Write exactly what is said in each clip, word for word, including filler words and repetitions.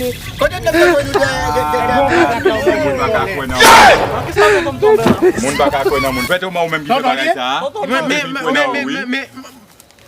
Kote nèg yo voye nou dèyè, dèyè, dèyè? Moun pa ka kwè nan moun. Moun pa ka kwè nan moun. Fè tonton ou menm ki fè bagay sa a. Men, men, men, men, men, men,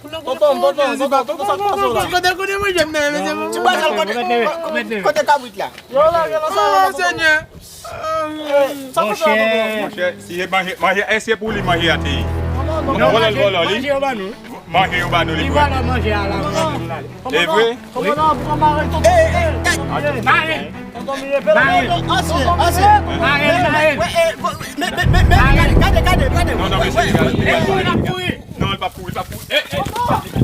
Tonton, tonton, tonton, tonton, sa k pase w la? Kote, kote manje m nan, mesye? Ti bwa sal kote, kote kabrit la? Yo la, yo la, sa yo la, tonton. Senyè. Sa k pase w la, tonton? Monchè, si e manje, manje, èske pou li manje a te ye? Non, non, non, vòlò l, vòlò li. Manje yo ban nou. Manje yo ba nou li. Li vòlè manje a la. E vre? Kòmandan, pou mare tonton Miyè. Mare. Tonton Miyè, pè la. Mare. Ansyen, ansyen. Mare, mare. Men, men, men, men, gade, gade, gade, gade. Non, non, mesye, gade. Non, l p ap kouri, l p ap kouri. Eh, eh.